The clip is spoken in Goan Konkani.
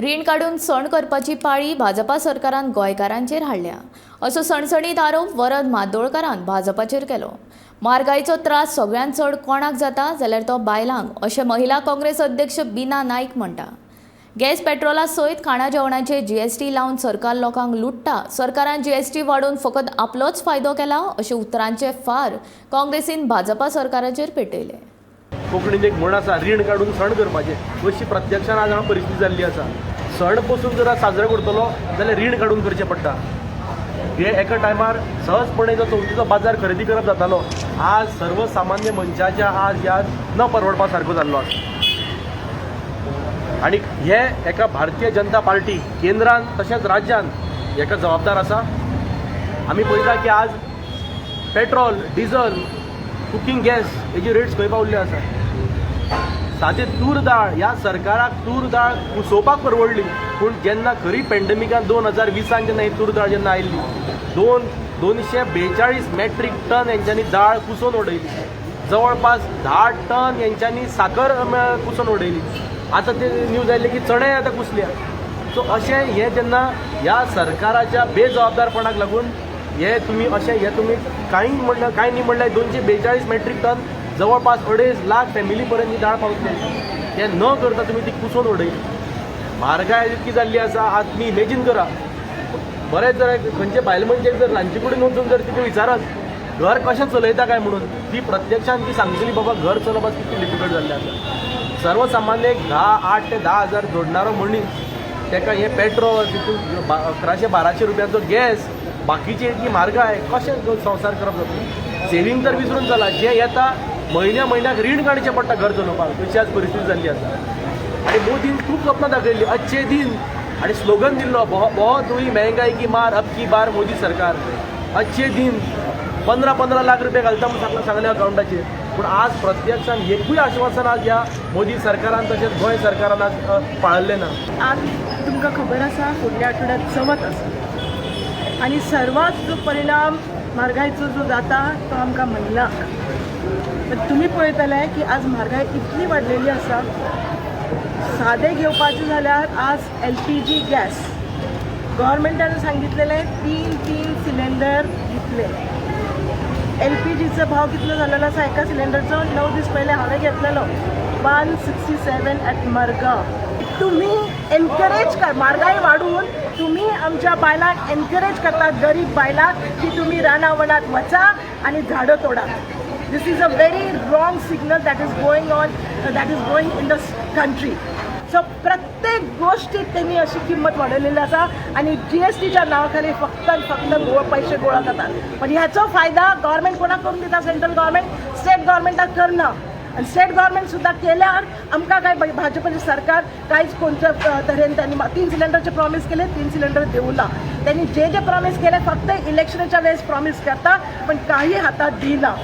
रीण काडून सण करपाची पाळी भाजपा सरकारान गोंयकारांचेर हाडल्या असो सणसणीत आरोप वरद म्हादोळकारान भाजपाचेर केलो. म्हारगायेचो त्रास सगळ्यांत चड कोणाक जाता जाल्यार तो बायलांक, अशें महिला काँग्रेस अध्यक्ष बिना नायक म्हणटा. गॅस पेट्रोला सयत खाणा जेवणाचे जीएसटी लावन सरकार लोकांक लुट्टा. सरकारान जीएसटी वाडोवन फकत आपलोच फायदो केला, अशे उतरांचे फार काँग्रेसीन भाजपा सरकाराचेर पेटयले. कोंकणीन एक म्हण आसा, रीण काडून सण करपाचें. अशी प्रत्यक्षान आज हांगा परिस्थिती जाल्ली आसा. सण पसून जर आज साजरो करतलो जाल्यार रीण काडून करचें पडटा. हे एका टायमार सहजपणे जो चवथीचो बाजार खरेदी करप जातालो, आज सर्वसामान्य मनशाच्या आज ह्या न परवडपा सारको जाल्लो आसा. आनी हे एका भारतीय जनता पार्टी केंद्रान तशेंच राज्यान हेका जबाबदार आसा. आमी पळयता की आज पेट्रोल, डिझल, कुकींग गॅस हेजी रेट्स खंय पावल्ले आसा. सादी तूर दाळ, ह्या सरकाराक तूर दाळ कुसोवपाक परवडली, पूण जेन्ना खरी पेंडमिकान 2020न जेन्ना ही तूर दाळ जेन्ना आयिल्ली, 242 मॅट्रीक टन हेंच्यांनी दाळ कुसोवन उडयली. जवळपास 10 टन हेंच्यांनी साकर कुसोवन उडयली. आतां ते न्यूज आयले की चणे आतां कुसल्या. सो अशें हें जेन्ना ह्या सरकाराच्या बेजबाबदारपणाक लागून हे तुमी अशें हे तुमी कांय म्हणल्यार कांय न्ही म्हणल्यार 242 मॅट्रीक टन, जवळपास 2.5 लाख फॅमिली पर्यंत ही दाळ पावतली. ते न करता तुमी ती कुसोवन उडयली. म्हारगाय इतकी जाल्ली आसा, आज तुमी इमेजीन करा, बरेंच जर खंयचे बायल मनशेक जर रांदचे कुडीन वचून जर तिका विचारत घर कशें चलयता काय म्हणून, ती प्रत्यक्षान ती सांगतली, बाबा घर चलोवप आज कितलें डिफिकल्ट जाल्लें आसा. सर्वसामान्य एक 8 ते 10 हजार जोडणारो मनीस, ताका हें पेट्रोल, तितून 1100 1200 रुपयांचो गॅस, बाकीची इतकी म्हारगाय, कशें संवसार करप जातलो? सेवींग तर विसरून चला. जें येता म्हयन्या म्हयन्याक रीण काडचें पडटा घर चलोवपाक, अशी आज परिस्थिती जाल्ली आसा. आनी मोदीन खूब स्वप्नां दाखयल्ली, अच्छे दिन, आणि स्लोगन दिल्लो, बहुत हुई महंगाई की मार, अब की बार मोदी सरकार, अच्छे दिन. 15-15 लाख रुपये घालता म्हणून सांगलें सांगलें अकावंटाचेर. पूण आज प्रत्यक्षान एकूय आश्वासन आज ह्या मोदी सरकारान तशेंच गोंय सरकारान आज पाळिल्लें ना. आज तुमकां खबर आसा, फुडल्या आठवड्यात चवथ आसा आनी सर्वात जो परिणाम म्हारगायचो जो जाता तो आमकां महिलांक. पण तुमी पळयतले की आज म्हारगाय इतली वाडलेली आसा. सादें घेवपाचें जाल्यार आज एलपीजी गॅस गव्हर्मेंटान सांगितलेलें तीन तीन सिलेंडर दितले. एलपीजीचो भाव कितलो जालेलो आसा एका सिलेंडरचो? 9 दीस पयले हांवें घेतलेलो 167 ॲट मरगांव. तुम्ही एनकरेज कर, म्हारगाय वाडून तुम्ही आमच्या बायलांक एनकरेज करतात, गरीब बायलांक, की तुम्ही रानावनात वचा आणि झाडं तोडा. This is a very wrong signal that is going on, that is going in the country. So प्रत्येक गोष्टीत त्यांनी अशी किंमत वाढवलेली आसा आणि जीएसटीच्या नावाखाली फक्त आणि फक्त पैसे गोळा करतात. पण ह्याचो फायदा गव्हर्मेंट कोणाक करून दिता? सेंट्रल गव्हर्मेंट, स्टेट गव्हर्मेंटाक करना. आणि स्टेट गव्हर्मेंट सुद्धा केल्यावर आमकां काय भाजपचे सरकार कांयच कोणत्या तरेन त्यांनी तीन सिलेंडरचे प्रॉमिस केले, तीन सिलेंडर देऊ ना. त्यांनी जे जे प्रॉमिस केले, फक्त इलेक्शनाच्या वेळेस प्रॉमिस करता, पण काही हातात दिना.